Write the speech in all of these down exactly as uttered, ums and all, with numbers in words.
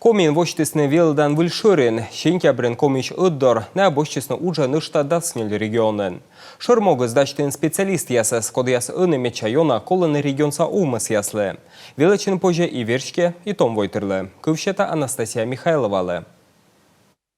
Комиын восьтісны велӧдан выль шӧрин. Сентябрын Комиысь ӧтдор найӧ босьтчисны уджӧ нӧшта дас нёль регионын. Шӧр могыс — дасьтыны специалистъясӧс, кодъяс ӧні медся ёна колӧны регионса овмӧсъяслы. Велӧдчыны позьӧ и верстьӧ, и том войтырлы. Кыв сета Анастасия Михайловалы.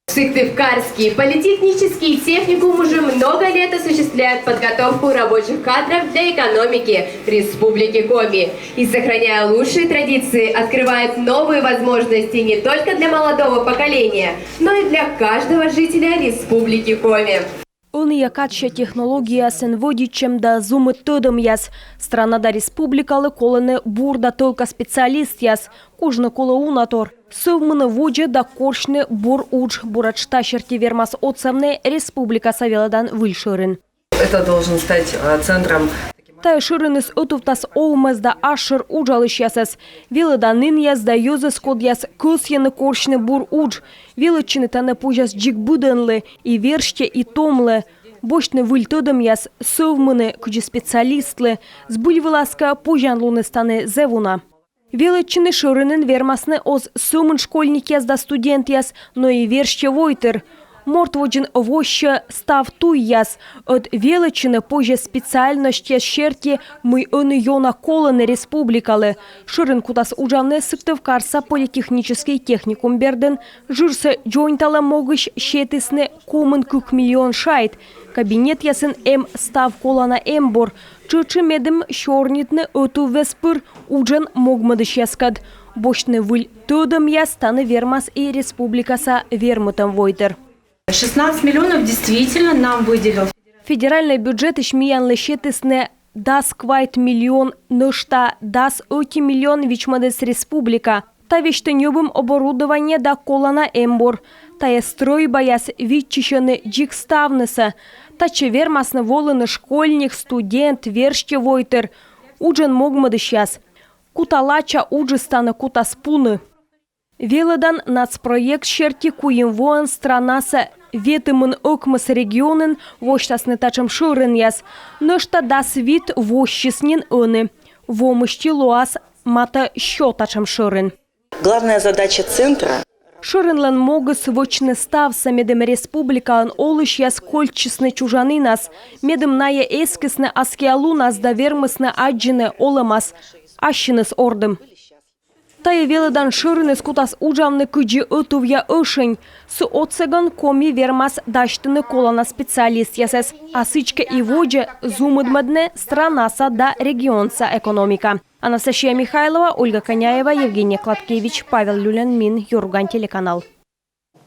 Сыктывкарский политехнический техникум уже много лет осуществляет подготовку рабочих кадров для экономики Республики Коми и, сохраняя лучшие традиции, открывает новые возможности не только для молодого поколения, но и для каждого жителя Республики Коми. Ӧнія кадся технологияясӧн вӧдитчӧм да зумыд тӧдӧмъяс. Страна да республикалы колӧны бур да тӧлка специалистъяс. Кужны колӧ уна тор. Сӧвмыны водзӧ да корсьны бур удж. Буретш та серти вермас отсавны республикаса велӧдан выль шӧрин. Это должен стать э, центром Тайӧ шӧриныс ӧтувтас овмӧс да асшӧр уджалысьясӧс, велӧданінъяс да йӧзӧс, кодъяс кӧсйӧны корсьны бур удж. Велӧдчыны тані позяс дзик быдӧнлы: и верстьӧ, и томлы. Босьтны выль тӧдӧмъяс, сӧвмыны кыдзи специалистлы. Збыльвылас кӧ, позянлуныс тані зэв уна. Велӧдчыны шӧринын вермасны оз сӧмын школьникъяс да студентъяс, но и верстьӧ войтыр. Морт водзын воссьӧ став туйяс. Ӧд велӧдчыны позьӧ специальносьтъяс серти, мый ӧні ёна колӧны республикалы. Шӧрин кутас уджавны Сыктывкарса политехнический техникум бердын. Жырсӧ дзоньталӧм могысь сетісны комын кык миллион шайт. Кабинетъясын эм став колана эмбур. Тшӧтш и медым сёрнитны ӧтуввез пыр уджӧн могмӧдысьяскӧд. Босьтны выль тӧдӧмъяс тані вермас и республикаса вермытӧм войтыр. Шестнадцать миллионов действительно нам выделил. Федеральнӧй бюджетысь миянлы сетісны дас квайт миллион, нӧшта дас ӧти миллион вичмӧдіс республика. Та весьтӧ ньӧбим оборудование да колана эмбур. Тайӧ стрӧйбаяс виччысьӧны дзик ставнысӧ. Татчӧ вермасны волыны школьник, студент, верстьӧ войтыр. Уджӧн могмӧдысьяс. Кута лача уджыс тані кутас пуны. Велӧдан нацпроект серти куим воӧн странаса ветымын ӧкмыс регионын восьтасны татшӧм шӧринъяс. Нӧшта дас вит воссис нин ӧні. Во мысти лоас матӧ сё татшӧм шӧрин. Главная задача центра Шӧринлӧн могыс — вӧчны ставсӧ, медым республикаын олысьяс кольччисны чужанінас, медым найӧ эскисны аскиа лунас да вермисны аддзыны олӧмас ассьыныс ордым. Тайӧ велӧдан шӧриныс кутас уджавны кыдзи ӧтувъя ӧшинь. Сы отсӧгӧн Коми вермас дасьтыны колана специалистъясӧс, а сідзкӧ и водзӧ зумыдмӧдны странаса да регионса экономика. Анастасия Михайлова, Ольга Коняева, Евгений Кладкевич, Павел Люлин, «Мин», Юрган телеканал.